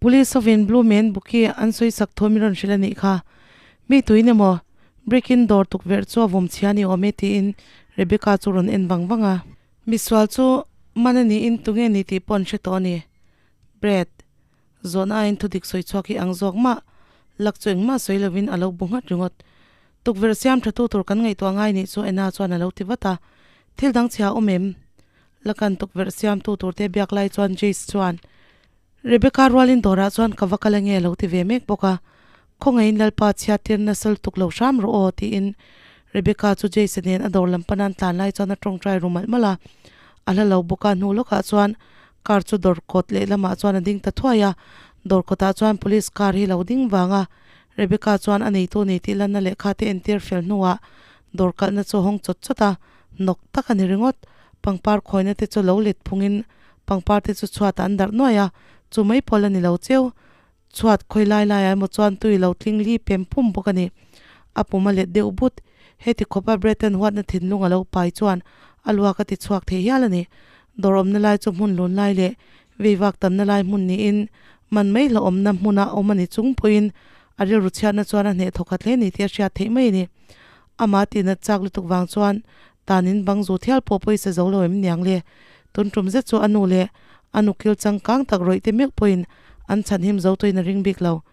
Police hovin Blue Man Bookie an sawisak thu min rawn hrilh a nih kha. Mi tuin emaw Brick in dawr tukverh chu a vawm chhia ni awm e tiin Rebecca chu rawn en vang vang a. Misual chu man a niin tunge ni tih pawh an hre tawh a ni. Brad, zawhna aiin thudik sawi chhuak hi ang zawk mah, lak chu engmah sawi lovin a lo bu nghat ringawt. Tukverh siam tha tu tur kan ngaihtuah ngai nih chu Anna chuan a lo ti vat a. Thil dang chhia a awm em? Lakan tukverh siam tu tur te biak lai chuan Jace chuan, Rebecca rualin dawrah chuan ka va kal ange a lo ti ve mek bawk a. Khawngaihin Lalpa chhiat tir nasal tuk lo hram rawh aw tiin Rebecca chu Jace nen a dawr lam panan tlan lai chuan a tawngtai ru malh malh a. A hla lo bawk a hnu lawkah chuan car chu dawr kawt lehlamah chuan a ding ta thuai a. Dawr kawtah chuan police car hi lo ding vang a. Rebecca chuan a neitu nei tih lanna lehkha te entir fel hnuah dawr kalhna chu a hawng chawt chawt a, hnawk tak a ni ringawt. Pangpar khawina te chu lo let phungin pangpar te chu chhuatah an darh nuai a, chu mai pawl a ni lo cheu. Chhuat khawi lai laiah emaw chuan tui lo tling li pem pum bawk a ni. A pum a let deuh but. Heti khawpa Breton huatna thinlung a lo pai chuan a luak a ti chhuak thei hial a ni. Dawr awmna lai chu hmun lun lai leh veivak tamna lai hmun niin man mai hlauhawmna hmuna awm a ni chung pawhin a rilru chhiatna chuan a hneh thawkhat hle ni tih a hriat theih mai a ni. Amah tihna chak lutuk vang chuan tanin bang zu thial pawh pawisa zo lo em niang le. Tun tum zet chu a nu leh a nukil changkang tak rawih te meuh pawhin an chhanhim zo tawhin a ring bik lo.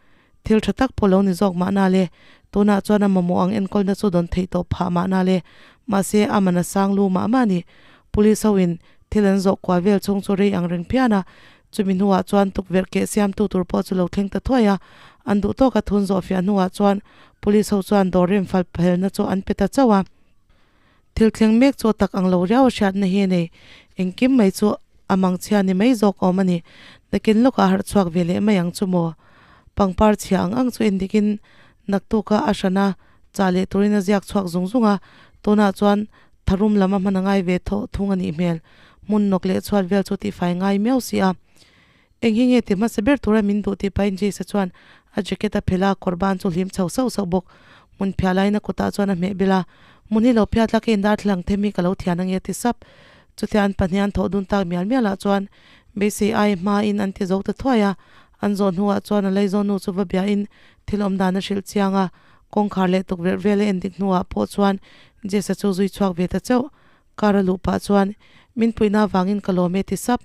Thil tha tak pawh lo ni zawk mahna le, tunah chuan a mamawh ang enkawlna chu dawn theih tawh phah mahna le. Mahse, a man a sang lu mah mah a ni. Police ho in thil an zawh kual vel chhung chu rei ang reng phian a, chumi hnuah chuan tukverh keh siamtu tur pawh chu lo thleng ta thuai a. An duh tawka thun zawh fiah hnuah chuan police ho chuan dawr rem fal phelna chu an pe ta chauh a. Thil thleng mek chu tak ang lo riau a hriatna hi a nei. Engkim mai chu a mangchhia ni mai zawk awm a ni. Nakin lawkah harh chhuak ve leh mai ang chu maw? Pangpar chhia ang ang chu endikin naktuka a hran a, chah leh turin a ziak chhuak zung zung a, tunah chuan tharum lam a hman a ngai ve thaw thung a nih hmel. Hmun nawk leh chhuat vel chu tihfai ngai miau si a. Eng hi nge ti hmasa ber tura min duh tih pahin Jace-a chuan a jacket a phelh a, kawr ban chu hlim chho sauh sauh bawk. Hmun phiah laiin a kutah chuan a hmeh bil a, Hmun hi lo phiat la ka indarthlalang them hi ka lo thian ange a ti sap. Chutia an pahnih an thawh dun tak mial mial ah chuan beisei ai hmain an ti zo ta thuai a, an zawh hnuah chuan a laizawn nu chu va biahin thil awm dan a hrilh chiang a, kawngkhar leh tukverh vel a endik hnuah pawh chuan Jace-a chu zui chhuak ve ta chauh. Car a luh pah chuan, Min puihna avangin ka lawm e ti sap.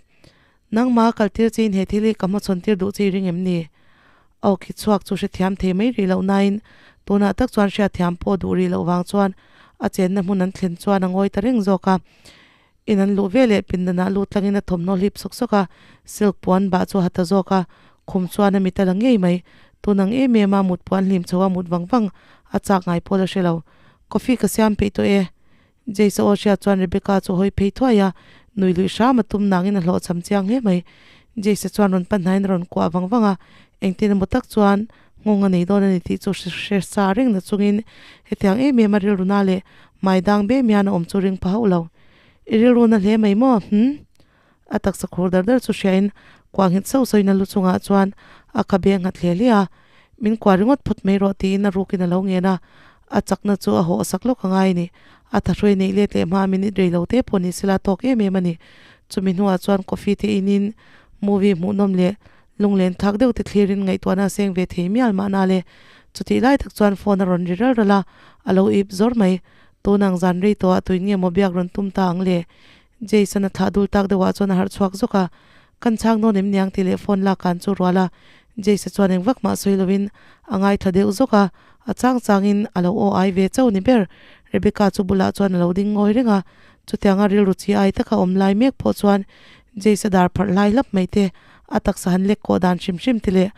Nangmah kal tir chiin he thil hi ka hmachhawn tir duh chi ring em ni? Aw khi chhuak chu hrethiam thei mai rih loh nain tunah tak chuan hriatthiam pawh duh rih loh vang chuan a chenna hmun an thlen chuan a ngawi ta reng zawk a. In an luh veleh pindanah lut tlangin a thawmhnaw hlip sawk sawk a, silk puan bah chu a ha ta zawk a, khum chuan a mit a la ngei mai. Tun ang em em a mut puan hlim chho a mut vang vang a chak ngai pawl a hre lo. Coffee ka siam peih tawh e. Jace aw hriat chuan Rebecca chu hawi phei thuai a, nui luih hram a tum nangin a hlawhchham chiang hle mai. Jace chuan rawn pan hnaiin a rawn kuah vang vang a, engtin emaw tak chuan nghawng a nei dawn a ni tih chu hre sa reng na chungin hetiang em em a rilru na leh hmai dang bem hian a awm chu ring pha hauh lo. I rilru na hle mai maw? Hm? A taksa khur dar dar chu hriain kuah nghet sauh sauhin a lu chungah chuan a kha beng nghat hle hle a, Min kuah ringawt phawt mai rawh tiin a rukin a lo ngen a, a chakna chu a hawh sak lawk a ngai a ni. A thahrui neih let leh hma minute rei lo te pawh ni sela tawk em em a ni. Chumi hnuah chuan coffee te inin movie hmuhnawm leh lunglen thlak deuh te thlirin ngaihtuahna a seng ve thei mial mahna le. Chutih lai tak chuan phone a rawn ri ral ral a, a lo ip zawr mai. Tunang zan rei tawhah tuin nge maw biak rawn tum ta ang le? Jason a thlah dul tak deuhah chuan a harh chhuak zawk a, Kan chhang dawn em niang tih leh phone lak kan chu rual a, Jace chuan eng vak mah sawi lovin a ngaithla deuh zawk a, a chang changin a lo aw ai ve chauh ni ber. Rebecca chu bulah chuan a lo ding ngawi reng a, chutianga rilru chi ai taka awm lai mek pawh chuan Jace a dar pharh hlai hlap mai te, a taksa han lek kawh dan hrim hrim te leh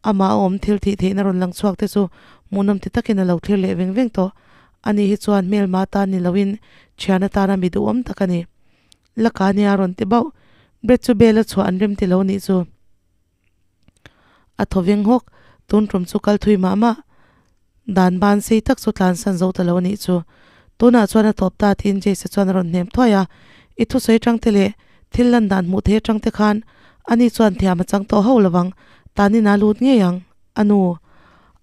amah a awm thil thih theihna rawn lang chhuak te chu hmuhnawm ti takin a lo thlir leh veng veng tawh. Ani hi chuan hmelma atan ni loin thian atana mi duhawm tak a ni. Laka nia rawn ti bauh. Brett chu bel a chhuah an rem ti lo nih chu. A thaw veng hawk. Tun tum chu kal thui mah mah. Dan ban sei tak chu tlan san zo ta lo nih chu. Tunah chuan a tawp ta tiin Jace-a chuan a rawn hnem thuai a. I thusawi atang te leh thil lan dan hmuh thei atang te khan ani chuan thiam a chang tawh hauh lovang. Tanin a lut ngei ang. A nu.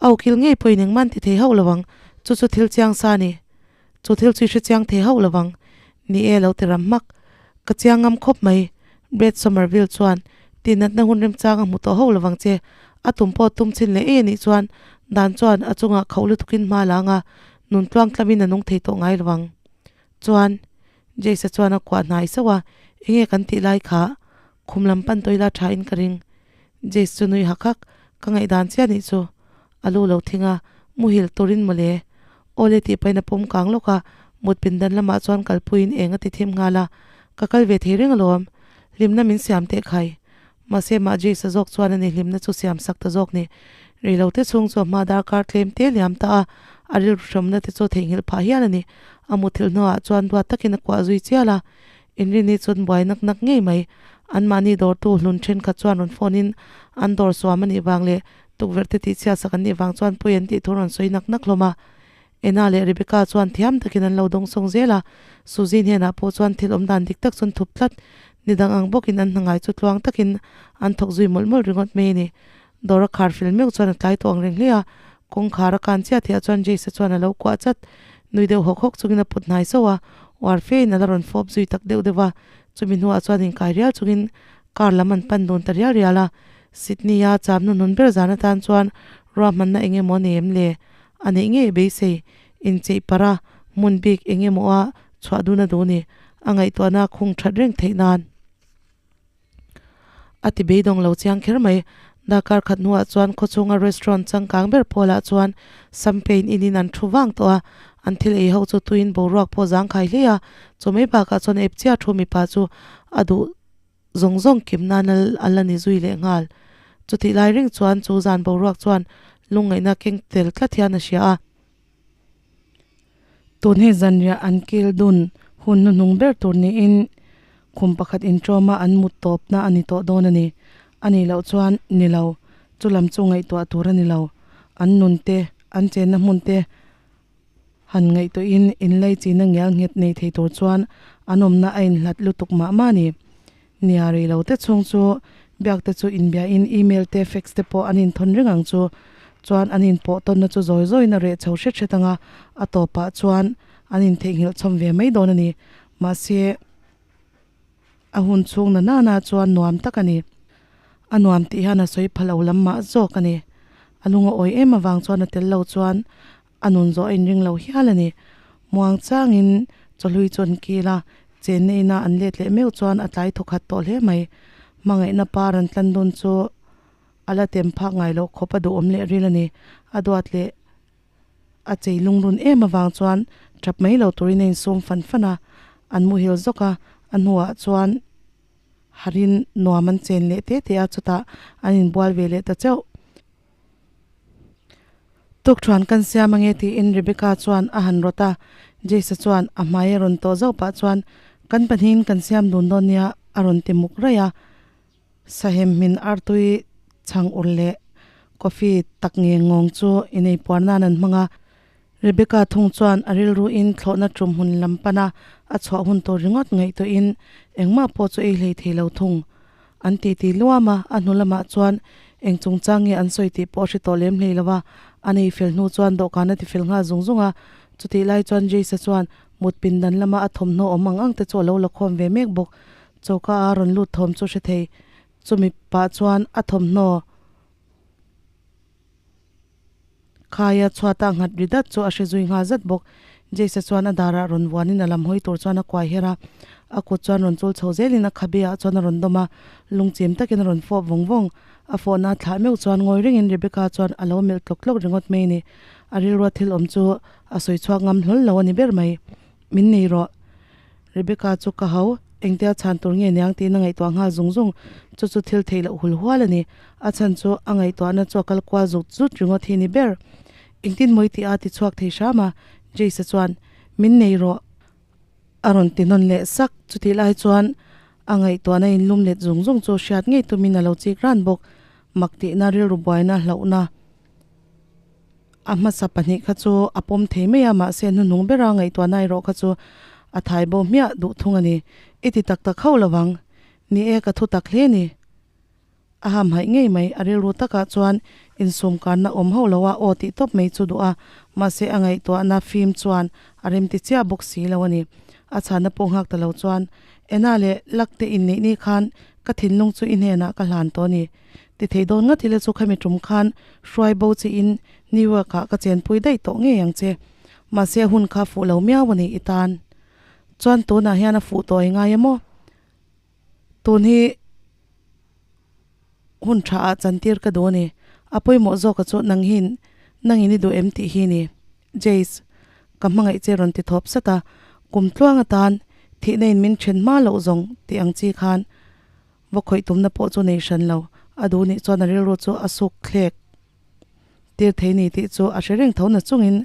A ukil ngei pawhin engmah an ti thei hauh lovang, chu chu thil chiang sa a ni. Chu thil chu i hre chiang thei hauh lovang. Ni e, lo ti ram hmak. Ka chiang ngam khawp mai. Brett Somerville chuan Tihnatna hun remchang a hmu tawh ho lovang che. A tum pawh tum chhin leh ei a nih chuan dan chuan a chungah khauh lutukin hma la anga nun tluang tlamin a nung thei tawh ngai lovang. Chuan Jace-a chuan a kuah hnai sauh a, Enge kan tih lai kha? Khum lam pan tawila tha in ka ring. Jace chu nui hak hak, Ka ngaihdan chiah nih chu. A lu lo thing a, Muhil turin mawle. Awle tih pahin a pawm kang lawk a, mut pindan lamah chuan kalpuiin eng a ti thim nghal a, Ka kal ve thei reng alawm. Hlimna min siam teh khai. Mahse mah Jace-a zawk chuan ani hlimna chu siam sak ta zawk ni. Reilo te chhung chu a hma darkar tlem te liam ta a, a rilru hramna te chu a theihnghilh phah hial a ni. A muthilh hnuah chuan duat takin a kuah zui chial a. Inrini chuan buai nak nak ngei mai. Anmahni dawrtu hlun thenkhat chuan rawn phone in an dawr suam a nih vang leh tukverh te tihchhiat sak an nih vang chuan pui an tih thu rawn sawi nak nak hlawm a. Ena leh Rebecca chuan thiam takin an lo dawng sawng zel a, Suzy hnenah pawh chuan thil awm dan dik tak chuan thup tlat. Ni dang ang bawkin an hna ngai chu tluang takin an thawk zui mawlh mawlh ringawt mai a ni. Dawr a khar fel meuh chuan a tlai tawh ang reng hle a, kawngkhar a kan chiah tihah chuan Jace-a chuan a lo kuah chat. Nui deuh hawk hawk chungin a put hnai sauh a, uar fe in a la rawn fawp zui tak deuh deuh a, chumi hnuah chuan inkai rial chungin car lam an pan dun ta rial rial a. Sydney-a cham hnuhnun ber zan atan chuan ruahmanna eng emaw a nei em le? A neih ngei beisei, incheih parh a, hmun bik eng emaw a chhuah dun a duh ni, a ngaihtuahna khung that reng theih nan. A ti beidawng lo chiang kher mai. Darkar khat hnuah chuan khawchhunga restaurant changkang ber pawlah chuan Sampain in in an thu vang tawh a, an thil ei ho chu tuiin boruak pawh zangkhai hle a, chu mai bakah chuan ep chiah thu mipa chu a duh zawng zawng kim nan a la ni zui leh nghal. Chutih lai reng chuan chu zan boruak chuan lungngaihna keng tel tlat hian a hria a. Tun hi zanriah an kil dun hun hnuhnung ber tur niin khum pakhat intawma an mut tawpna a ni tawh dawn a ni. A nih loh chuan ni lo, chu lam chu ngaihtuah tur a ni lo. An nun te, an chenna hmun te han ngaihtuahin inlaichina ngial nghet nei thei tur chuan an awmna a inhlat lutuk mah mah a ni. Nia rei lo te chhung chu biak te chu inbiahin email te fax te pawh an inthawn reng ang chu. Chuan an inpawh tawnna chu zawi zawiin a reh chho hret hret ang a, a tawpah chuan an intheihnghilh chhawm ve mai dawn a ni. Mahse, a hun chhung na nana chuan nuam tak a ni. A nuam tih hian a sawi pha lo lam mah zawk a ni. A lung a awi em avang chuan a tel lo chuan A nun zawh a inring lo hial a ni. Muang changin chawhlui chu an kil a, chenna ina an let leh meuh chuan a tlai thawkhat tawh hle mai. Hmangaihna par an tlan dawn chu a la tem phak ngai loh khawp a duhawm leh ril a ni. A duat leh a chei lungrun em avang chuan tap mai lo turin a insum fan fan a, an muhil zawk a, a hnuah chuan harin nuam an chen leh te te a, chutah an inbual ve leh ta chauh. Tukthuan kan siam ange tiin Rebecca chuan a han rawt a, Jace-a chuan a hmai a rawn tawh zauh pah chuan Kan pahnihin kan siam dun dawn nia a rawn ti muk raih a, Sahem hmin artui chhang ur leh coffee tak nge ngawng chu inei puar nan an hmang a, Rebecca thung chuan a rilruin thlawhna tum hun lam pana a chhuah hun tur ringawt ngaihtuahin engmah pawh chu ei hlei thei lo thung. An titi luam a, a hnu lamah chuan eng chungchang nge an sawi tih pawh a hre tawh lem hlei lo a, a nei fel hnu chuan dawhkan a ti fel nghal zung zung a. Chutih lai chuan Jace-a chuan mut pindan lama a thawmhnaw awm ang ang te chu a lo la khawm ve mek bawk. Choka a rawn lut thawm chu hre thei. Chumi pah chuan a thawmhnaw. Khaia chhuata nghat ri dat chu a hre zui nghal zat bawk. Jace-a chuan a darah rawn vuanin a lam hawi tur chuan a kuai her a, a kut chuan rawn chul chho zelin a khabe ah chuan a rawn dawm a, lungchim takin a rawn fawp vawng vawng. A fawhna a thlah meuh chuan ngawi rengin Rebecca chuan a lo melh tlawk tlawk ringawt mai a ni. A rilrua thil awm chu a sawi chhuak ngam hlawl lo a ni ber mai. Min nei rawh. Rebecca chu ka hau, engtia chhan tur nge niang tiin a ngaihtuah nghal zung zung. Chu chu thil theih loh hul hual a ni. A chhan chu a ngaihtuahna chu a kal kual zut zut ringawt hi a ni ber. Engtin mawi tih a ti chhuak thei hram a, Jace-a chuan, Min nei rawh. A rawn ti nawn leh sak. Chutih lai chuan a ngaihtuahna inlum let zung zung chu hriat ngei tumin a lo chik ran bawk. Mak tihna, rilru buaina, hlauhna. A hmasa pahnih kha chu a pawm thei mai a, mahse hnuhnung bera ngaihtuahna erawh kha chu a thai bo hmiah duh thung a ni. I ti tak tak hauh lovang. Ni e, ka thu tak hle ni. A hamhaih ngei mai, a rilru takah chuan insum karna awm hauh lo a aw tih tawp mai chu duh a, mahse a ngaihtuahna fim chuan a remti chiah bawk si lo a ni. A chhanna pawh nghak ta lo chuan, Ena leh Lakte inneih ni khan Ka thinlung chu i hnenah ka hlan tawh a ni. Ti thei dawn ngat ila chu khami tum khan hruai bo che in New York ah ka chenpui daih tawh ngei ang che. Mahse a hun kha fuh lo miau a ni i tan. Chuan tunah hian a fuh tawh i ngai a maw? Tun hi hun tha ah chantir ka duh a ni. A pawimawh zawk a chu nang hin nang in i duh em tih hi ni. Jace, ka hmangaih che rawn ti thawp sat a, kum tluang atan thihna in min then hma loh zawng tih ang chi khan va khawih tumna pawh chu nei hran lo. A duh nih chuan a rilru chu a suk thlek tir thei ni tih chu a hre reng tho na chungin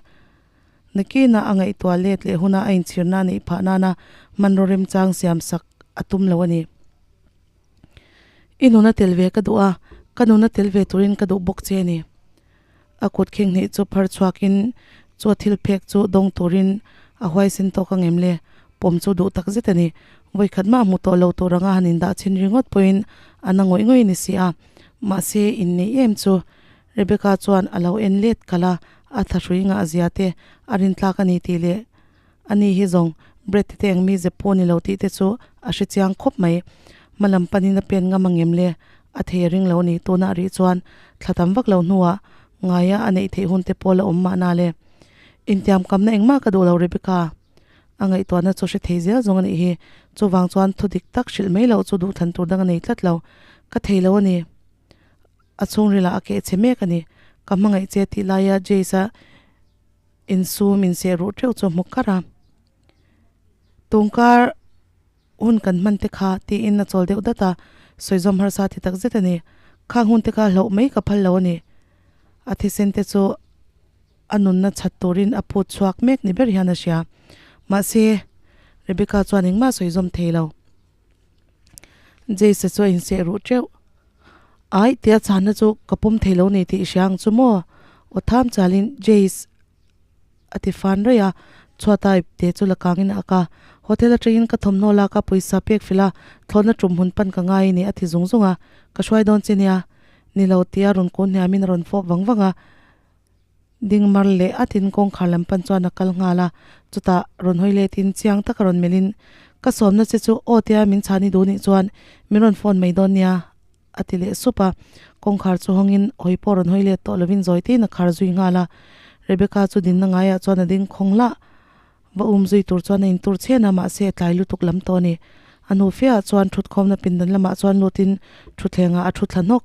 Nakina a ngaihtuah let leh huna a inchhirna a neih phah nana hmanraw remchang siam sak a tum lo a ni. I nuna tel ve ka duh a, ka nuna tel ve turin ka duh bawk che a ni. A kut khing hnih chu phar chhuakin chu a thil phek chu dawng turin a huaisen tawk ang em le? Pawm chu duh tak zet a ni. Vawikhat mah hmu tawh lo tur anga han indah chhin ringawt pawhin a na ngawih ngawih a ni si a. Mahse, inneih em chu Rebecca chuan a lo en let kalh a, a thlahrui ngah zia te a rintlak a ni tih leh ani hi zawng Brett te eng mi zep pawh ni lo tih te chu a hre chiang khawp mai. Hma lam panin a pen ngam angem le? A thei a ring lo a ni. Tunah rih chuan thla tam vak lo hnuah ngaia a neih theih hun te pawh la awm mahna le. Intiamkamna engmah ka duh lo Rebecca. A ngaihtuahna chu hre thei zel zawng a nih hi. Chuvang chuan thu dik tak hrilh mai loh chu duhthlan tur dang a nei tlat lo. Ka thei lo a ni. A chhungrilah a keh che mek a ni. Ka hmangaih che tih laia Jace-a insum inseh ruh teuh chu a hmu kar a. Tungkar hun kan hman te kha tiin a chawl deuh dat a, sawizawm harsa ti tak zet a ni. Khang hun te kha hlauh mai ka phal lo a ni. A thisen te chu a nunna chhat turin a phut chhuak mek ni ber hian a hria. Mahse, Rebecca chuan engmah sawizawm thei lo. Jace chu a inseh ruh teuh. Ai tia chhanna chu ka pawm thei lo ni tih i hria ang chu maw? Aw tham chalin Jace a ti fan raih a, chhuata ipte chu la kangin a ak a. Hotel atangin ka thawmhnaw lak a pawisa pek fel a, thlawhna tum hun pan ka ngai a ni a ti zung zung a. Ka hruai dawn che nia. Ni lo tia rawn kun hniamin a rawn fawp vang vang a. Ding mar leh atin kawngkhar lam pan chuan a kal nghal a, chutah rawn hawi letin chiang taka rawn melhin, Ka sawmna che chu aw tia min chhan i duh nih chuan min rawn phone mai dawn nia, a ti leh sup a. Kawngkhar chu hawngin hawi pawh rawn hawi let tawh lovin zawi tein a khar zui nghal a. Rebecca chu dinna ngaiah chuan a ding khawng lah. Va um zui tur chuan a intur chhen a, mahse a tlai lutuk lam tawh a ni. A hnu fiahah chuan thutkhawmna pindan lamah chuan lutin thutthlengah a thu thla hnawk.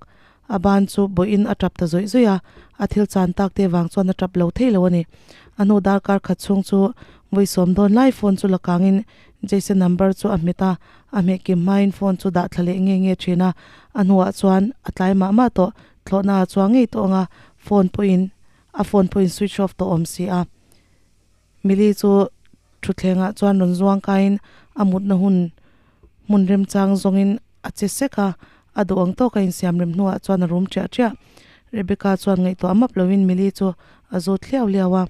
A ban chu bawhin a tap ta zawih zawih a, a thil chan tak te vang chuan a tap lo thei lo a ni. A hnu darkar khat chhung chu vawi sawm dawn lai phone chu la kangin Jason number chu a hmet a, a hmeh kim hmain phone chu dah thla leh nge nge thin a, a hnuah chuan a tlai mah mah tawh, thlawhna a chuang ngei tawh ang a, phone pawhin a phone pawhin switch off tawh awm si a. Millie chu thutthlengah chuan rawn zuang kaiin a mutna hun hmun remchang zawngin a che sek a, a duh ang tawk a insiam rem hnuah chuan a rum ṭiah ṭiah. Rebecca chuan ngaihtuah map loin Millie chu a zawt hliau hliau a,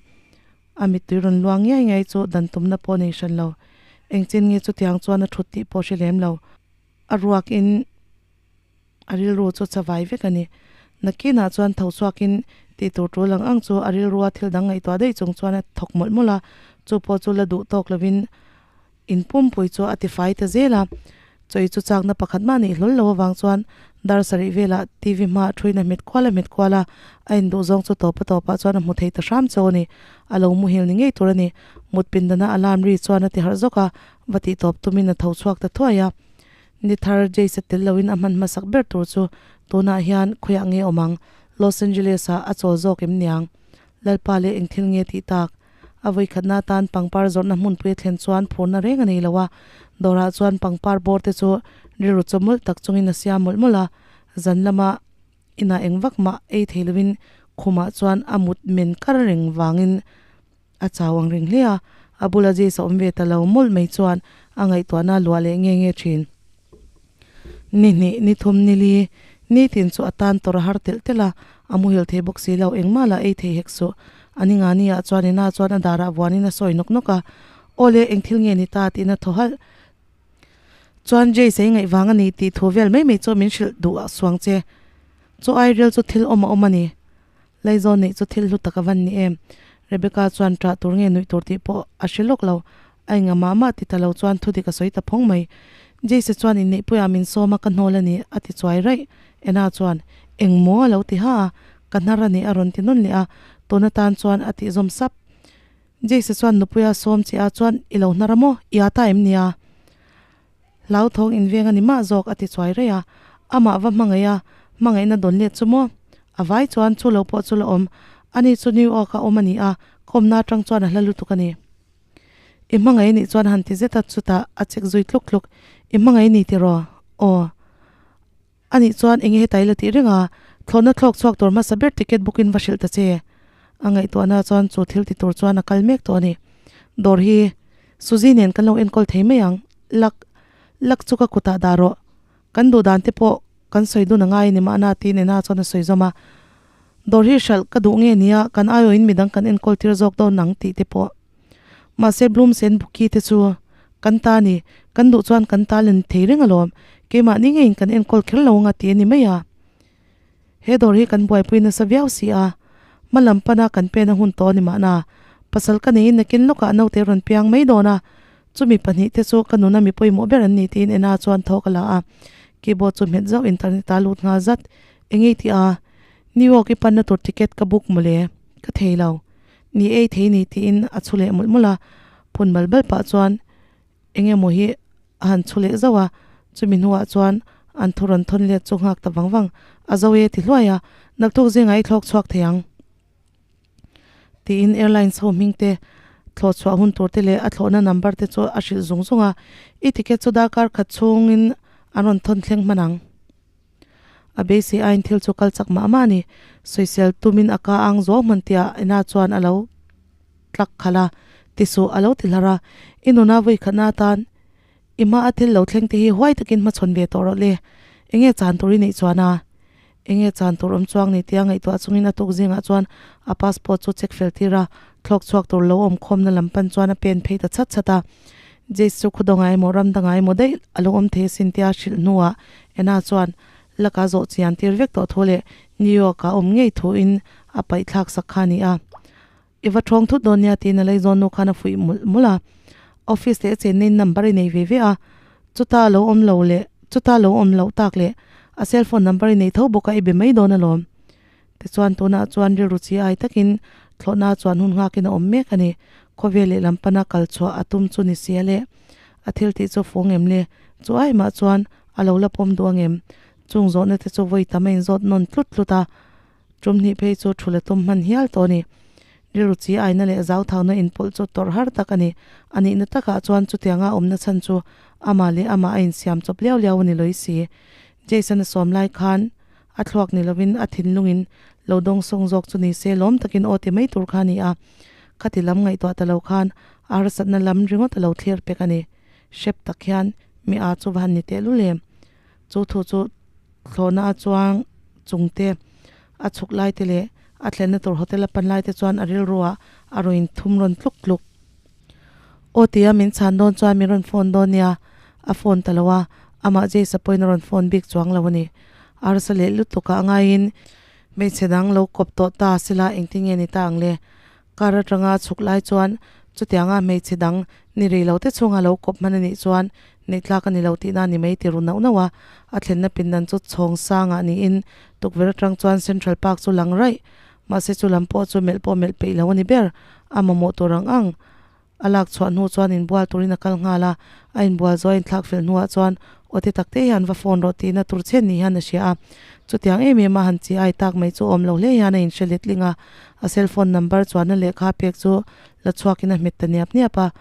a mittui rawn luang ngiai ngiai chu dan tumna pawh a nei hran lo. Engchin nge chutiang chuan a ṭhut tih pawh hre lem lo. A ruakin. A rilru chu chavai vek a ni. Nakinah chuan tho chhuakin tih tur tul ang ang chu a rilrua thil dang ngaihtuah daih chung chuan a thawk mawlh mawlh a, chu pawh chu la duh tawk lovin in pumpui chu a tifai ta zel a. Chawi chu chakna pakhat mah nih hlawl lo avang chuan dar sarih velah TV hmaah thuin a hmet kual a hmet kual a, a induh zawng chu tawpa tawpah chuan a hmu thei ta hram chauh a ni. A lo muhil ni ngei tur a ni. Mut pindana alarm ri chuan a ti harh zawk a, va tih tawp tumin a tho chhuak ta thuai a. Ni thar Jace-a tel loin a hman hmasak ber tur chu tunah hian khawiah nge awm ang? Los Angeles-ah a chawl zawk em niang? Lalpa leh eng thil nge tih tak? A vawikhatna atan pangpar zawrhna hmunpui a thlen chuan phurna reng a nei lo a, dawrah chuan pangpar bawr te chu rilru chaw mawlh tak chungin a siam mawlh mawlh a, zan lama inah eng vak mah ei thei loin khumah chuan a mut men kar reng vangin A chau ang reng hle a, a bula Jace a awm ve ta lo mawlh mai chuan a ngaihtuahna a luah leh nge nge thin. Ni hnih, ni thum, ni li, nitin chu a tan tawrh a har telh telh a, a muhil thei bawk si lo, engmah lah ei thei hek suh. A ni nga ni ah chuan ina chuan a darah vuanin a sawi nawk nawk a, Aw le, eng thil nge ni ta? tiin a thaw halh. Chuan Jace a i ngaih vang a ni tih thu vel mai mai chu min hrilh duh a suang che. Chu ai rel chu thil awm a awm a ni. Laizawn neih chu thil hlu tak a van ni em? Rebecca chuan ṭah tur nge nuih tur tih pawh a hre lawk lo. A enga mah mah ti ta lo chuan thudik a sawi ta phawng mai. Jace chuan inneihpuiah min sawm a ka hnawl a ni a ti chuai raih. Ena chuan, Eng maw a lo ti ha a, ka hnar a ni a rawn ti nawn leh a, tun atan chuan a tih zawm sap. Jace chuan nupuia sawm che a chuan i lo hnar a maw? I â ta em nia? Hlauthawng inveng a ni mah zawk a ti chuai raih a, amah va hmangaih a, hmangaihna dawn let chu maw? A vai chuan chu lo pawh chu la awm, ani chu New York a awm a ni a, ka awmna atang chuan a hla lutuk a ni. I hmangaih nih chuan han ti zet a, chutah a chek zui tluk tluk, I hmangaih ni tiraw? Aw. A nih chuan enge hetai la tih reng a, thlawhna thlawk chhuak tur hmasa ber ticket book in va hrilh ta che. A ngaihtuahna chuan chu thil ti tur chuan a kal mek tawh a ni. Dawr hi Suzy nen kan lo enkawl thei mai ang, lak lak chu ka kutah dah rawh. Kan duh dan te pawh kan sawi dun a ngai a ni mahna tiin Ena chuan a sawi zawm a. Dawr hi hralh ka duh nge nia, kan aiawhin midang kan enkawl tir zawk dawn ang tih te pawh. Mahse Bloom sen Bookie te chu kan ta ni, kan duh chuan kan ta len thei reng alawm, keimahni ngeiin kan enkawl kher lo anga ti a ni mai a. He dawr hi kan buaipui nasa viau si a, hma lam pana kan pen a hun tawh a ni mahna, pasal ka neiin nakin lawkah naute rawn piang mai dawn a, chumi pahnih te chu ka nuna mi pawimawh ber an ni tiin Ena chuan thaw ka la a, keyboard chu hmet zauh internet a lut nghal zat, eng ei tih a, New York i panna tur ticket ka book mawle, ka thei lo. Ni ei thei ni tiin a chhu leh mawlh mawlh a, phun bal bal pah chuan eng emaw hi a han chhu leh zauh a, chumi hnuah chuan an thu rawn thawn let chu nghak ta vang vang, a zo e ti hluai a, naktuk zingah i thlawk chhuak thei ang tiin airlines ho hming te thlawh chhuah hun tur te leh a thlawhna number te chu a hrilh zung zung a, i ticket chu darkar khat chhungin an rawn thawn thleng hman ang. A beisei aiin thil chu kal chak mah mah a ni. Sawisel tumin a ka ang zuau hman tia Ena chuan a lo tlak khalh a, tisuh a lo ti hlar a. I nuna vawi khatna atan i hma a thil lo thleng te hi huai takin hmachhawn ve tawh rawh le. Enge chan tur i neih chuan a? Enge chan tur awm chuang ni tia ngaihtuah chungin a tuk zingah chuan a passport chu check fel tir a, thlawk chhuak tur lo awm khawmna lam pan chuan a pen phei ta chhat chhat a. Jace chu khawdawngah emaw ram dangah emaw daih a lo awm thei asin tia hrilh hnuah Anna chuan laka zawh chian tir vek tawh thu leh New York ah awm ngei thuin a paih thlak sak kha a ni a. I va thawng thut dawn nia tiin a laizawn nu khan a fuih mawlh mawlh a. Office leh a chenna in number i nei ve ve a, chuta lo awm lo leh chuta lo awm loh tak leh a cell phone number i nei tho bawk a i be mai dawn alawm. Tichuan tunah chuan rilru chi ai takin thlawhna chuan hun nghakin a awm mek a ni. Khawvel lehlam pana kal chhuah a tum chu ni sia le. A thil tih chu fung em le? Chu ai mah chuan a lo la pawm duh angem? Chung zawhna te chu vawi tam a inzawt nawn tlut tlut a, tum hnih phei chu thu la tum hman hial tawh a ni. Rilru chi aina leh zauthauna inpawlh chu tawrh har tak a ni. A nihna takah chuan chutianga awmna chhan chu amah leh amah a insiam chawp liau liau a ni lawih si. Jason a sawm lai khan A thluak ni lovin a thinlungin lo dawng sawng zawk chu ni se lawm takin aw ti mai tur kha a ni a. Khati lam ngaihtuah ta lo khan a harsatna lam ringawt a lo thlir pek a ni. Hrep tak hian mi a chu va han ni tehlul em. Chu thu chu thlawhna a chuang chung te, a chhuk lai te leh a thlenna tur hotel a pan lai te chuan a rilru ah a rawn inthum rawn tluk tluk. Aw tia min chhan dawn chuan min rawn phone dawn nia, a phone ta lo a, amah Jace-a pawhin a rawn phone bik chuang lo a ni. Arsa leh lutuk ah ngaiin hmeichhe dang lo kawp tawh ta sela engtin nge ni ta ang le? Car atanga a chhuk lai chuan chutianga hmeichhe dang ni rei lo te chhunga lo kawp hman a nih chuan neih tlak a ni lo tihna a ni mai ti ru nauh nauh a, a thlenna pindan chu chhawng sangah niin tukverh atang chuan Central Park chu lang raih Mahse chu lam pawh chu melh pawh melh peih lo a ni ber. A mamawh tur ang ang a lak chhuah hnu chuan inbual turin a kal nghal a, a inbual zuai inthlak fel hnuah chuan aw te tak te hian va phone rawh tihna tur chhen ni hian a hria a. Chutiang em em a han chi ai tak mai chu awm lo hle hian a inhre letling a, a cell phone number chuanna lehkha pek chu la chhuakin a hmet ta niap niap a.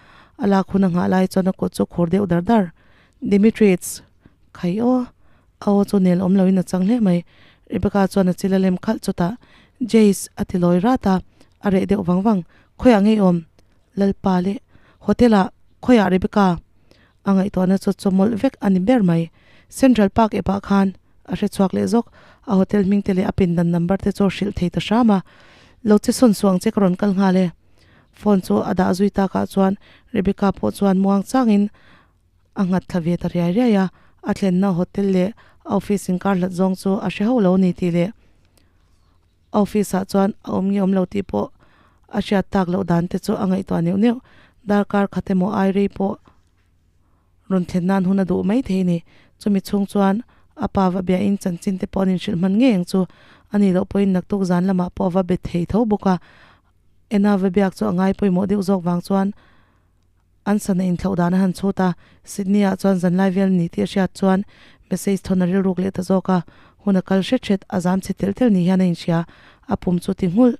A lak hun a nghah lai chuan a kut chu khur deuh dar dar. Dimitri's! Khai aw! A aw chu nel awm loin a chang hle mai. Rebecca chuan a chil a lem khalh chutah, Jace a ti lawi rat a, a reh deuh vang vang. Khawiah ngei awm? Lalpa leh Hotel ah khawiah Rebecca? A ngaihtuahna chu chawmawlh vek a ni ber mai. Central Park epah khan a hre chhuak leh zawk. A hotel hming te leh a pindan number te chu a hrilh thei ta hram a. Lo che sawn suh ang che ka rawn kal nghal e. Phone chu a dah zui takah chuan Rebecca pawh chuan muang changin A nghat thla ve ta riai riai a, a thlenna hotel leh a office inkar hlat zawng chu a hre hauh lo a ni tih leh a office ah chuan a awm nge awm lo tih pawh a hriat tak loh dan te chu a ngaihtuah neuh neuh. Darkar khat emaw ai rei pawh Rawn thlen nan hun a duh mai thei a ni. Chumi chhung chuan a pa va biahin chanchin te pawh an inhrilh hman ngei ang chu. A nih loh pawhin naktuk zan lamah pawh a va be thei tho bawk a. Ena va biak chu a ngai pawimawh deuh zawk vang chuan an sana inthlauh dan a han chhut a. Sydney ah chuan zanlai vel ni tih a hriat chuan message thawn a rilruk leh ta zawk a. Hun a kal hret hret a zam chhe telh telh ni hian a inhria. A pum chu ti nghulh.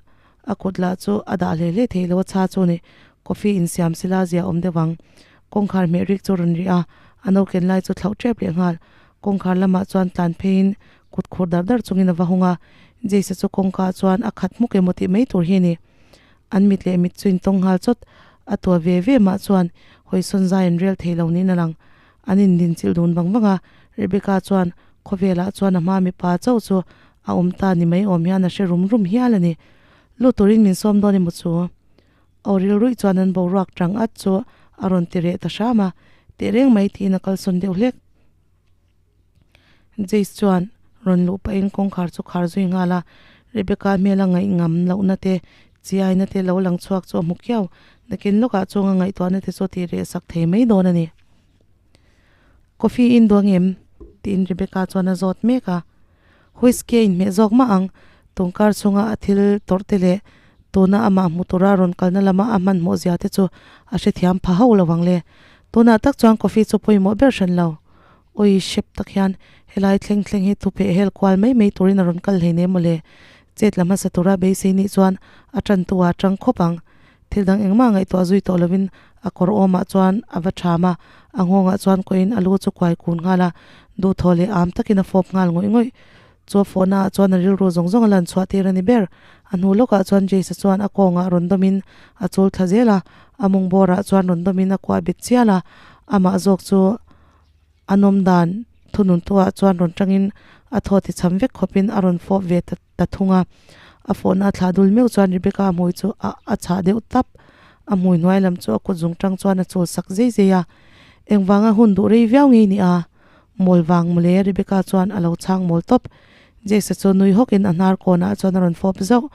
A kut lah chu a dah hle hle thei lo a chha chu ni. Coffee insiam sila zia awm deuh ang. Kawngkhar hmeh rik chu rawn ri a, a no ken lai chu thlauh tep leh nghal. Kawngkhar lamah chuan tlan pheiin kut khur dar dar chungin a va hung a, Jace-a chu kawngka chuan a khat hmuk emaw tih mai tur hi a ni. An mit leh mit chu intawng nghal chawt, a tua ve ve mah chuan hawisawn zai an rel thei lo niin a lang. An indinchilh dun vang vang a, Rebecca chuan khawvelah chuan a hma mipa chauh chu a awm ta ni mai awm hian a hre rum rum hial a ni. Lut turin min sawm dawn emaw chu? Aw rilruih chuan an boruak tang at chu a rawn ti reh ta hram a, teh reng mai tiin a kalsawn deuh hlek. Jace chuan rawn luh pahin kawngkhar chu khar zui nghal a, Rebecca hmela ngaih ngam lohna te, chiaina te lo lang chhuak chu a hmu khiau, nakin lawkah chunga ngaihtuahna te chu tih reh sak thei mai dawn a ni. Coffee in duang em? tiin Rebecca chuan a zawt mek a. Whiskey a inhmeh zawk mah ang, tungkar chhunga a thil tawrh te leh tuna amah hmu tura rawn kalna lama a hmanhmawh zia te chu a hrethiam pha hauh lo ang le. Tunah tak chuan coffee chu pawimawh ber hran lo. Awi hrep tak hian helai thleng thleng hi thupeh hel kual mai mai turin a rawn kal hleinem mawle. Chet la hmasa tura beisei nih chuan a tantu ah tang khawp ang. Thil dang engmah ngaihtuah zui tawh lovin a kawr awmah chuan a va ṭham a, a nghawngah chuan kawiin a lu chu kuai kun nghal a, duhthawh leh am takin a fawp nghal ngawih ngawih. Chu a fawhnaah chuan a rilru zawng zawng a lan chhuah tir a ni ber. A hnu lawkah chuan Jace-a chuan a kawngah rawn dawmin a chul thla zel a, a mung bawrah chuan rawn dawmin a kuah bet chial a, amah zawk chu a nawm dan thununtuah chuan rawn tangin a thaw ti cham vek khawpin a rawn fawp ve ta ta thung a. A fawhna a thlah dul meuh chuan Rebecca hmui chu a a chhah deuh tap. A hmui hnuai lam chu a kut zung tang chuan a chul sak zei zei a. Engvanga hun duh rei viau ngei ni a? Mawl vang mawle Rebecca chuan a lo chhang mawl tawp. Jace-a chu nui hawkin a hnar kawnah chuan a rawn fawp zauh.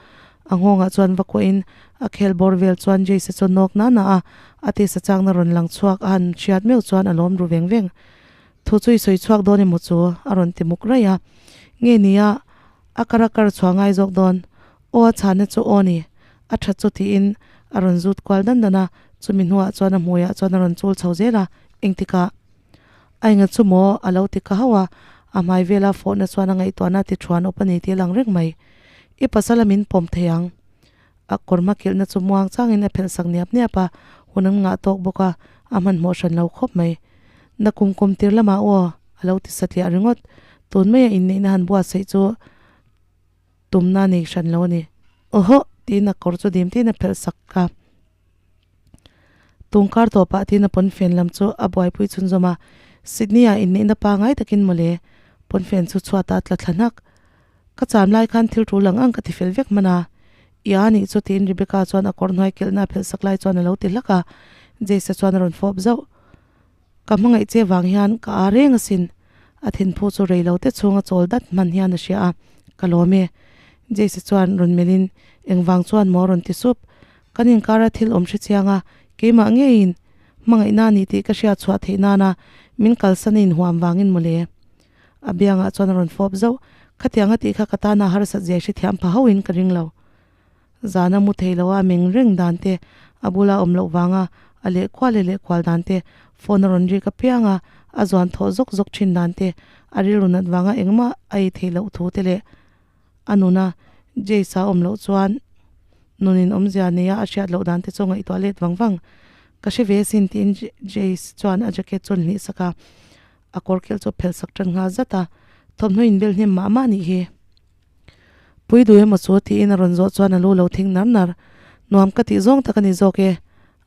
A nghawngah chuan va kuahin a khel bawr vel chuan Jace-a chu nawk na na a, a tisa changna rawn lang chhuak a han hriat meuh chuan a lawm ru veng veng. Thu chu i sawi chhuak dawn emaw chu? a rawn ti muk raih a. Nge nia, a kar a kar chhuah ngai zawk dawn. Aw a chhanna chu aw ni, a tha chu tiin a rawn zut kual dan dan a, chumi hnuah chuan a hmuiah chuan a rawn chul chho zel a, engtikah? A enga chu maw? a lo ti ka hauh a, a hmai vela fawhna chuan a ngaihtuahna ti thuan awp a ni tih a lang reng mai. I pasal a min pawm thei ang. A kawr hma kilhna chu muang changin a phelh sak niap niap a, hun an ngah tawk bawk a, a hmanhmawh hran lo khawp mai. Na kum kum tir lamah aw, a lo ti satliah ringawt. Tun maia inneihna han buatsaih chu tumna nei hran lo a ni. Awhawh! tiin a kawr chu dim tiin a phelh sak a. Tungkar tawpah tiin a pawnfen lam chu a buaipui chhunzawm a, Sydney-ah inneihna pangai takin mawle, pawnfen chu chhuatah a tla thla hnak. Ka cham lai khan thil tul ang ang ka ti fel vek hman a, I a nih chu tiin Rebecca chuan a kawr hnuai kelhna a phelh sak lai chuan a lo ti hlak a, Jace-a chuan a rawn fawp zauh. Ka hmangaih che vang hian ka a reng asin, a thinphu chu rei lo te chhunga chawl dat hman hian a hria a, ka lawm e. Jace-a chuan rawn melhin engvang chuan maw a rawn ti sup. Kan inkara thil awm hre chiang a, keimah ngeiin hmangaihna a ni tih ka hriat chhuah theih nana min kalsan a inhuam vangin mawle. A biangah chuan a rawn fawp zauh, Khatiang a tih kha ka tana harsat zia hre thiam pha hauhin ka ring lo. Zana mu thei loa meng reng dan te, a bula awm loh vanga a leh kual leh leh kual dan te, phone a rawn rik apiang a, a zuan thawh zawk zawk thin dan te, a rilru nat vanga engmah a ei theih loh thu te leh a nuna Jace-a awm loh chuan nunin awmzia neia a hriat loh dan te chu ngaihtuah let vang vang. Ka hre ve sin tiin Jace chuan a jacket chu a hnih sak a. A kawr kilh chu a phelh sak tan nghal zat a, thawmhnaw inbel hnem mah mah nih hi. Pui duh emaw chu tiin a rawn zawh chuan a lu lo thing nar nar. Nuam ka tih zawng tak a ni zawk e.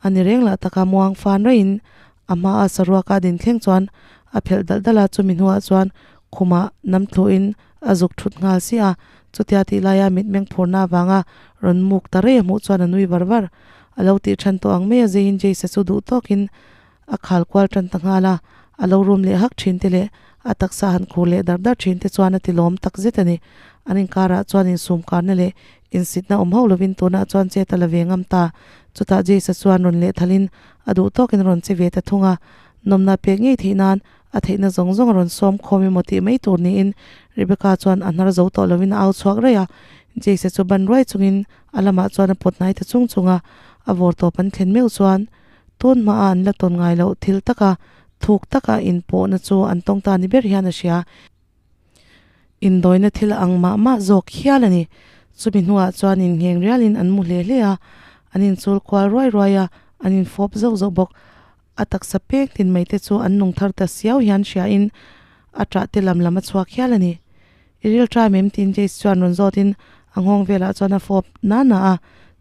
A ni reng lah taka muang fan raiin a hmaa saruaka din thleng chuan a phelh dalh dalh a, chumi hnuah chuan khumah nam thluhin a zuk thut nghal si a, chutia tih laia mitmeng phurna avanga rawn muk ta rei a hmuh chuan a nui var var. A lo tih than tawh ang mai a zeiin Jace-a chu duh tawkin A khal kual tan ta nghal a, a lo rum leh hak thin te leh a taksa han khur leh dar dar thin te chuan a ti lawm tak zet a ni. An inkarah chuan insum karna leh insitna awm hauh lovin tunah chuan chet a la ve ngam ta. Chutah Jace-a chuan rawn leh thalin a duh tawkin a rawn che ve ta thung a. Nawmna pek ngei theih nan a theihna zawng zawng a rawn sawm khawm emaw tih mai tur niin Rebecca chuan a hnar zo tawh lovin a au chhuak raih a. Jace chu ban ruai chungin a lamah chuan a pawt hnai ta chung chung a, a vawr tawp an thlen meuh chuan tun hmaah an la tawn ngai loh thil taka thuk taka inpawhna chu an tawng ta ni ber hian a hria. Indawina thil ang mah mah zawk hial a ni. Chumi hnuah chuan inngheng rialin an mu hle hle a, an inchul kual ruai ruai a, an infawp zauh zauh bawk. A taksa pek tin mai te chu an nung thar ta siau hian hriain a ṭah te lam lam a chhuak hial a ni. I ril ṭai em tiin Jace chuan rawn zawtin a nghawng velah chuan a fawp na na a,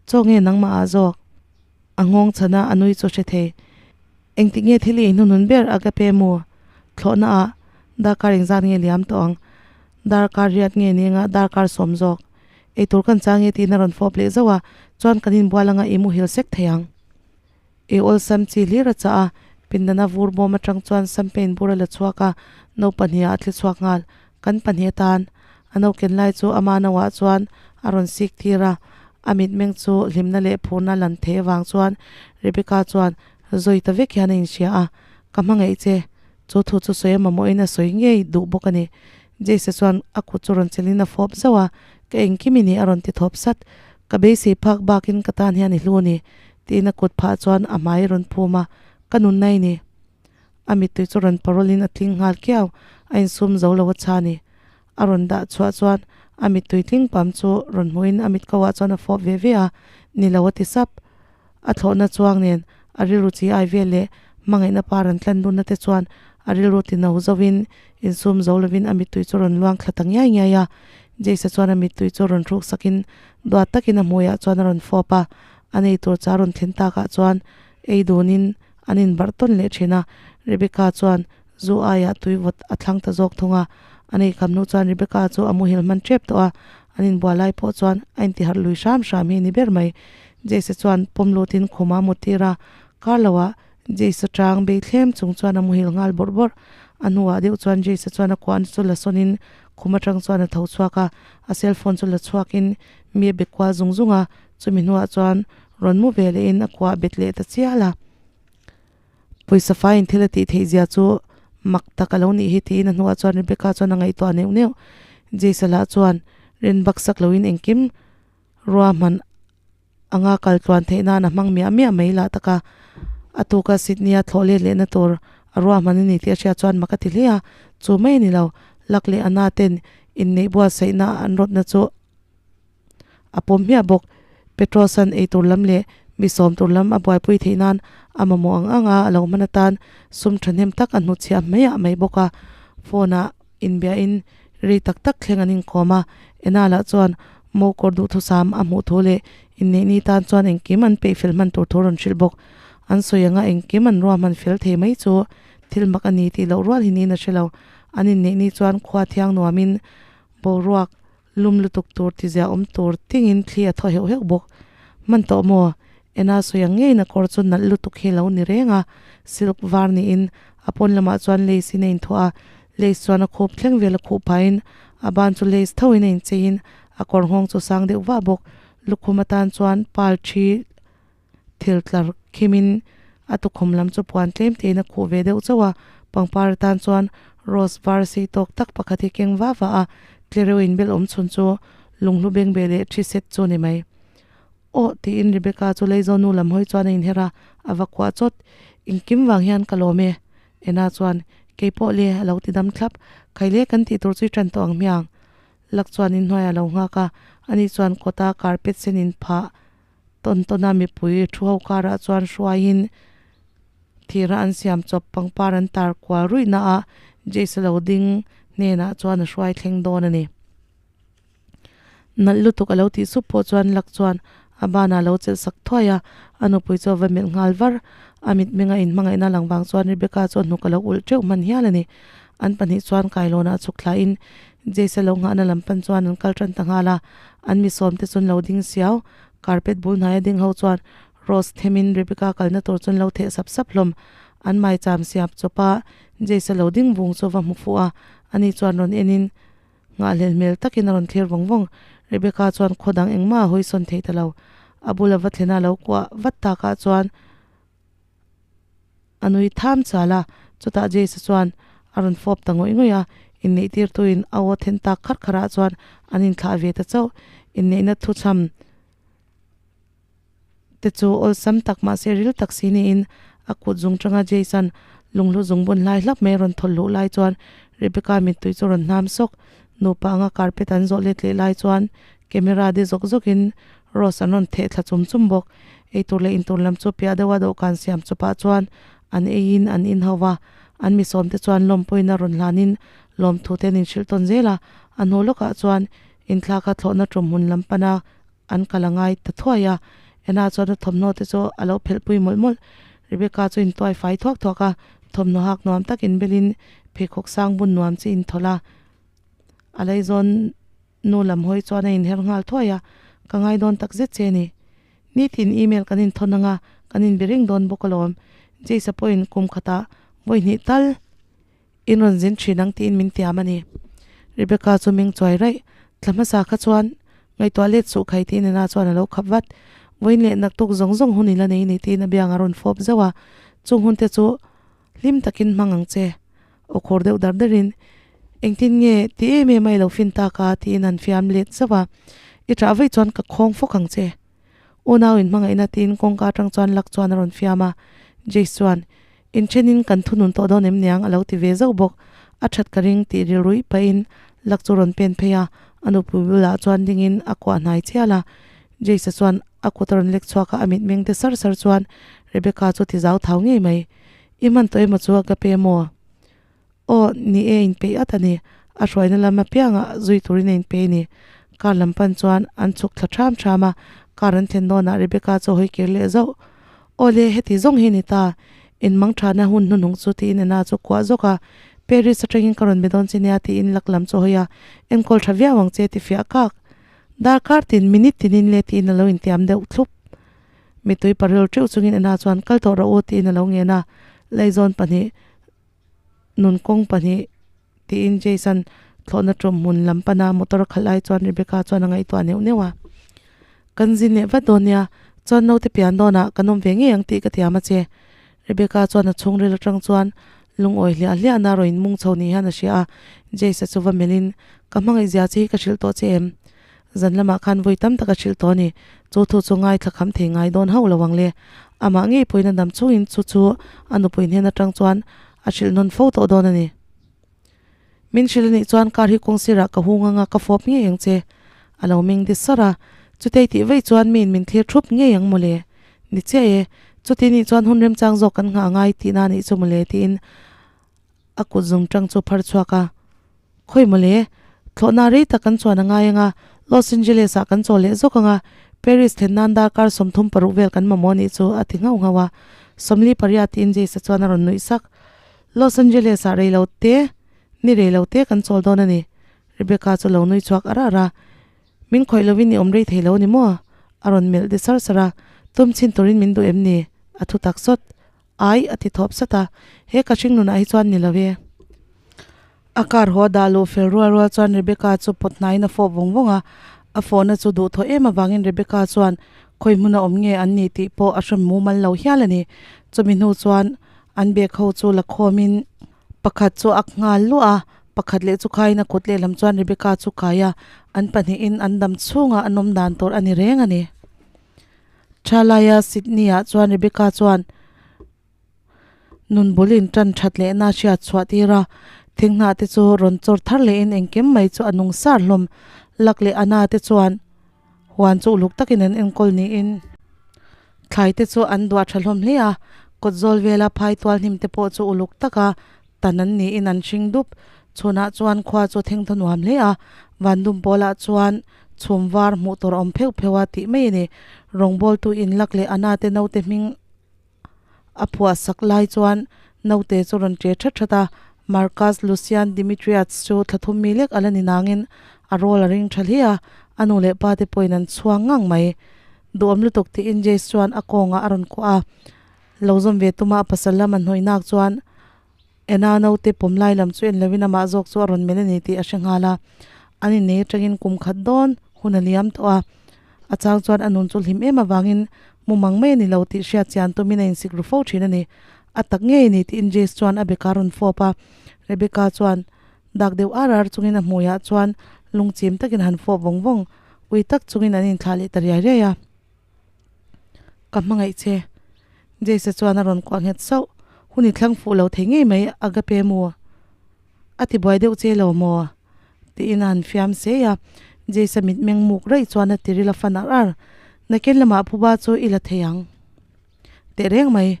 Chaw nge nangmah ah zawk? A nghawng chhana a nui chu hre thei. Engtik nge thil i inhunun ber agape mu? Thlawhna ah darkar engzat nge liam tawh ang? Darkar riat nge ni anga darkar sawm zawk? Eitur kan chang nge tiin a rawn fawp leh zauh a, chuan kan inbual anga i muhil sek thei ang. I awlsam chi hlir a chah a, pindana vur bawm atang chuan sampein bur a la chhuak a, no pahnih ah a thli chhuak nghal. Kan pahnih atan a no ken lai chu ama no ah chuan a rawn sik tir a, a mitmeng chu hlimna leh phurna lan theih avang chuan Rebecca chuan zawi ta vek hian a inhria a, Ka hmangaih che, chu thu chu sawi a mamawhin a sawi ngei duh bawk a ni. Jace chuan a kut chu rawn chelhin a fawp zauh a, Ka engkim i ni a rawn ti thawp sat. Ka beisei phak bakin ka tan hian i hlu a ni. Tiin a kut phah chuan a hmai a rawn phum a, Ka nunna i ni. A mittui chu rawn parawlin a tling nghal kiau, a insum zo lo a chha ni. A rawn dah chhuah chuan a mittui tling pam chu rawn hmuhin a mit ko ah chuan a fawp ve ve a, Ni lo a ti sap. A thlawhna chuang nen a rilru chi ai vel leh hmangaihna par an tlan dunna te chuan a rilru ti no zovin insum zo lovin a mittui chu rawn luang thla ta ngiai ngiai a. Jace-a chuan a mittui chu rawn hruk sakin duat takin a hmuiah chuan a rawn fawp a, a nei tur cha rawn thlen takah chuan ei dunin an inbarh tawn leh thin a, Rebecca chuan zu aiah tui vawt a thlang ta zawk thung a, a nei kham hnu chuan Rebecca chu a muhil hman tep tawh a, an inbual lai pawh chuan a intiharh lui hram hram hi a ni ber mai. Jace chuan pawm lutin khum a muttir a, kar loah Jace tang bei thlem chung chuan a muhil nghal bawrh bawrh. A hnuah deuh chuan Jace chuan a kuahna chu la sawnin khum atang chuan a tho chhuak a, a cellphone chu la chhuakin mi a be kual zung zung a, chumi hnuah chuan rawn mu ve lehin a kuah bet leh ta chial a. Pawisa faiin thil a tih theih zia chu mak tak a lo nih hi tiin a hnuah chuan Rebecca chuan a ngaihtuah neuh neuh. Jace lah chuan rin bak sak loin engkim ruahman anga kal tluan theih nan a hmang miah miah mai lah tak a. A tuka Sydney a thlawh let lehna tur a ruahman a ni tih a hriat chuan mak a ti hle a, chu mai a ni lo. Lak leh Anna ten inneih buatsaihna an rawtna chu a pawm hmiah bawk. Petrosan eitur lam leh mi sawm tur lam a buaipui theih nan a mamawh ang ang a, a lo hman atan sum thahnem tak a hnutchhiah hmaiah mai bawk a. Phone ah inbiahin rei tak tak thleng an inkawm a, Ena lah chuan mo kawr duhthusam a hmuh thu leh inneihni tan chuan engkim an peih fel hman tur thu rawn hrilh bawk. An sawi anga engkim an ruahman fel thei mai chu thil mak a ni tih loh rual hi niin a hre lo. An inneihni chuan khua thiang nuamin boruak Lum lutuk tur tizia awm tur tingin thli a thaw heuh heuh bawk. Hman tawh maw? Ena sawi ang ngeiin a kawr chu nalh lutuk hi lo ni reng a, silk var niin a pawn lamah chuan lace in a inthuah a, lace chuan a khup thleng vel a khuh phahin a ban chu lace thoin a incheiin a kawr nghawng chu sang deuh vah bawk. Lukhum atan chuan pearl thi thil tlar khimin a tukhum lam chu puan tlem tein a khuh ve deuh chauh a, pangpar atan chuan rose var sei tawk tak pakhat hi keng va va a, tlereuh inbel awm chhun chu lunghlu beng ve leh thi set chu a ni mai. Aw tiin Rebecca chu Leizaw nu lam hawi chuan a inher a, a va kuah chawt. Engkim vang hian ka lawm e. Ena chuan, Keipawh le, a lo ti dam thlap. Khaile kan tih tur chu i ṭan tawh ang hmiang. Lak chuan inhnuai a lo nghak a, ani chuan kawta carpet sen inphah Tawn tawna mipui thu ho karah chuan hruaiin thira an siam chawp pangpar an tar kual ruih na a Jace lo ding hnenah chuan a hruai thleng dawn a ni. Nalh lutuk a lo tih sup pawh chuan lak chuan a banah lo chelh sak thuai a, a nupui chu a va melh nghal var. A mitmenga inhmangaihna lang vang chuan Rebecca chu a hnuk a lo ulh teuh hman hial a ni. An pahnih chuan kailawnah chhuk thlain Jace lo nghahna lam pan chuan an kal tan ta nghal a, an mi sawmte chu an lo ding siau. Carpet bul hnaia ding ho chuan Rose themin Rebecca kalna tur chu an lo theh sap sap hlawm. An maicham siap chawp a, Jace lo ding vung chu va hmu fuh a, ani chuan rawn enin nghahhlel hmel takin a rawn thlir vawng vawng. Rebecca chuan khaw dang engmah a hawisawn thei ta lo. A bula va thlena lo kuah vat takah chuan. A nui tham chal a, chutah Jace-a chuan a rawn fawp ta ngawih ngawih a, inneih tirtuin a aw then tak kharh kharh ah chuan an inthlah ve ta chauh. Inneihna thuchham te chu awlsam tak mahse ril tak si niin a kut zung tanga Jason lunghlu zung bun hlai hlap mai a rawn thawlh luh lai chuan Rebecca mittui chu a rawn hnam sawk. Nupa anga carpet an zawh let leh lai chuan camera de zawk zawk in Rose an rawn theh thla chum chum bawk. Eitur leh intur lam chu piah deuha dawhkan siam chawpah chuan an ei in an in ho va, an mi sawm te chuan lawmpuiin a rawn hlan in lawmthu te an inhrilh tawn zel a, a hnu lawkah chuan inthlak a thlawhna tum hmun lam pana an kal a ngai ta thuai a, Anna chuan a thawmhnaw te chu a lo phelh pui mawlh mawlh. Rebecca chu intuai fai thuak thuak a, thawmhnaw hak nuam tak inbelin pheikhawk sang bun nuam chi inthawlh a, a laizawn nu lam hawi chuan a inher nghal thuai a, Ka ngai dawn tak zet che ni. Nitin email kan inthawn anga kan inbe reng dawn bawk alawm. Jace-a pawhin kum khatah vawi hnih tal In rawn zin thin ang tiin min tiam a ni. Rebecca chu meng chuai raih. Thla hmasa kha chuan ngaihtuah let suh khai tiin Anna chuan a lo khap vat. Vawiin leh naktuk zawng zawng hun i la nei ni tiin a biang a rawn fawp zauh a. Chung hun te chu hlim takin hmang ang che. Aw khawr deuh dar darin, Engtin nge ti em em a i lo fin tak a? tiin han fiam let zauh a. I ṭah vaih chuan ka khawng fawk ang che. Unau in hmangaihna tiin kawngka atang chuan lak chuan a rawn fiam a. Jace chuan, Inthenin kan thunun tawh dawn em niang a lo ti ve zauh bawk. A that ka ring tih rilruih pahin lak chu rawn pen phei a, a nupui bulah chuan dingin a kuah hnai chial a. Jace-a chuan a kut a rawn lek chhuak a, a mitmeng te sar sar chuan Rebecca chu ti zau thau ngei mai. I hman tawh emaw chu a ka pe maw? Aw, ni e, inpeih at a ni. A hruaina lam apiangah zui turin a inpeih a ni. Car lam pan chuan an chhuk thla ṭham ṭham a, car an thlen dawnah Rebecca chu a hawi kir leh zauh. Aw le, heti zawng hi a ni ta. In mang ṭhana hun hnuhnung chu tiin Anna chu kuah zawk a, Paris aṭangin ka rawn be dawn che nia tiin lak lam chu a hawi a, enkawl ṭha viau ang che ti fiah kak. Darkar tin, minute tinin le tiin a lo intiam deuh thlup. Mittui paril ṭeuh chungin Anna chuan kal tawh rawh u tiin a lo ngen a, Laizawn pahnih Nun kawng pahnih tiin Jason thlawhna ṭawm hmun lam pana motor a khalh lai chuan Rebecca chuan a ngaihtuah neuh neuh a. Kan zin leh vat dawn nia, chuan naute pian dawnah kan awm ve ngei ang tih ka tiam a che. Rebecca chuan a chhungril aṭang chuan lungawi hliah hliahna rawn inmung chho ni hian a hria a, Jace-a chu va melhin, Ka hmangaihzia che hi ka hrilh tawh che em? Zan lamah khan vawi tam tak a hrilh tawh a ni. Chu thu chu ngaithla kham thei ngai dawn hauh lo ang le. Amah ngei pawhin a dam chungin chu chu a nupui hnen atang chuan a hrilh nawn fo tawh dawn a ni. Min hrilh a nih chuan kar hi kawng sirah ka hung anga ka fawp ngei ang che. A lo meng di sar a. Chutei tih vei chuan miin min thlir thup ngei ang mawle. Ni chiah e. Chuti nih chuan hun remchang zawk kan nghah ngai tihna a nih chu mawle tiin a kut zung tang chu phar chhuak a. Khawi mawle, thlawhna rei tak kan chuan a ngai ang a, Los Angeles ah kan chaw leh zawk ang a, Paris thlen nan darkar 36 vel kan mamawh anih chu a ti nghauh nghauh a. 48 tiin Jace-a chuan a rawn nuih sak. Los Angeles ah rei lo te, ni rei lo te kan chawl dawn a ni. Rebecca chu lo nui chhuak ar ar a. Min khawih lovin i awm rei thei lo a ni maw? A rawn melh de sar sar a. Tum chhin turin min duh em ni? A thu tak sawt. Ai, a ti thawp sat a, he ka hring nunah hi chuan ni lo e. A car haw dah luh fel rual rual chuan Rebecca chu pawt hnaiin a fawp vawng vawng a, a fawhna chu duhthawh em avangin Rebecca chuan khawi hmuna awm nge an ni tih pawh a hre mumal lo hial a ni. Chumi hnu chuan an bag ho chu la khawmin pakhat chu a nghal luah a, pakhat leh chu khaiin a kut lehlam chuan Rebecca chu kai a, an pahnihin an dam chhungah an awm dan tur a ni reng a ni. Tha laia Sydney-ah chuan Rebecca chuan nun bul intan that lehna a hriat chhuah tir a, thinghnah te chu rawn chawr thar lehin engkim mai chu a nung sar hlawm. Lak leh Anna te chuan huan chu uluk takin an enkawl niin thlai te chu an duah tha hlawm hle a, kawt zawl vela phai tual hnim te pawh chu uluk taka tan an niin an hring dup. Chhunah chuan khua chu theng thaw nuam hle a, Vandum pawlah chuan Chhum var hmuh tur a awm pheuh pheuh a tih mai a ni. Rawngbawltu in lak leh Anna te naute hming a phuah sak lai chuan naute chu rawn ṭe ṭhat ṭhat a. Marcus Lucian Dimitriades chu thla thum mi lek a la ni nangin a rawl a ring ṭha hle a, a nu leh pa te pawhin an chhuang ngang mai. Duhawm lutuk tiin Jace chuan a kawngah a rawn kuah a. Lo zawm ve tuma a pasal lam an hnawih nak chuan Ena naute pawm lai lam chu en lovin amah zawk chu a rawn melh a ni tih a hre nghal a. An innei atangin kum khat dawn hun a liam tawh a. A chang chuan a nun chu hlim em avangin mumang mai a ni lo tih hriat chian tumin a insik ru fo thin a ni. A tak ngei ni tiin Jace chuan a beka rawn fawp a. Rebecca chuan dak deuh ar ar chungin a hmuiah chuan lungchim takin han fawp vawng vawng. Ui tak chungin an inthlah leh ta riai riai a. Ka hmangaih che. Jace-a chuan a rawn kuah nghet sauh. Hun i thlang fuh lo thei ngei mai Agape mu. A ti buai deuh che lo maw? Tiin a han fiam sei a. Jace-a mit meng muk raih chuan a ti ril a fan ar ar. Nakin lamah phuba chu i la thei ang. Teh reng mai.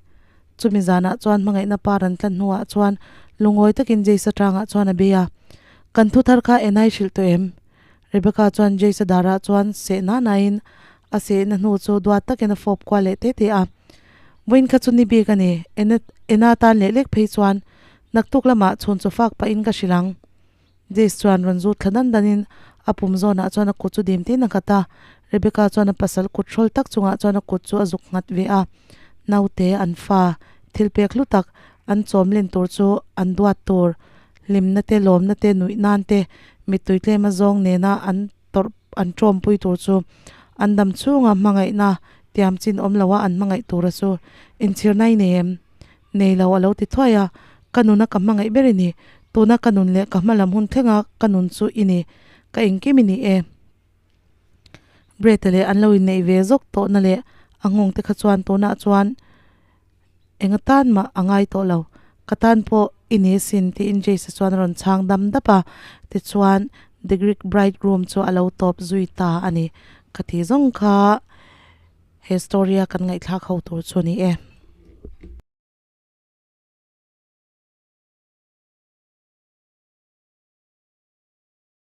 Chumi zanah chuan hmangaihna par an tlan hnuah chuan lungawi takin Jace-a tangah chuan a bei a. Kan thu thar kha enai hrilh tawh em? Rebecca chuan Jace-a darah chuan seh nanain a sehna hnu chu duat takin a fawp kual leh te te a. Vawiin kha chu ni bik a ni, ena ena tan leh lek phei chuan naktuk lamah chhun chu fak pahin ka hrilh ang. Jace chuan rawn zut thla dan danin a pum zawnah chuan a kut chu dim tin a nghat a. Rebecca chuan a pasal kut hrawl tak chungah chuan a kut chu a zuk nghat ve a. Naute an fa thil pek hlu tak an chawm len tur chu an duat tur Hlimna te, lawmna te, nuih nan te, mittui tlem a zawng nena an tawrh an tawmpui tur chu an dam chhunga hmangaihna tiam chin awm loa an hmangaih tura chu inchhirna i nei em? Nei lo a lo ti thuai a, ka nuna ka hmangaih ber i ni, tuna ka nun leh ka hmalam hun thlenga ka nun chu i ni, ka engkim i ni e. Brett-a leh an lo inneih ve zawk tawhna leh a nghawng te kha chuan tunah chuan Enga tan mah a ngai tawh lo, ka tan pawh i ni asin tiin Jace-a chuan a rawn chhang dam dap a, tichuan The Greek Bridegroom chu a lo tawp zui ta a ni. Ka ti zawng kha he story a kan ngaihthlak ho tur chu a ni e.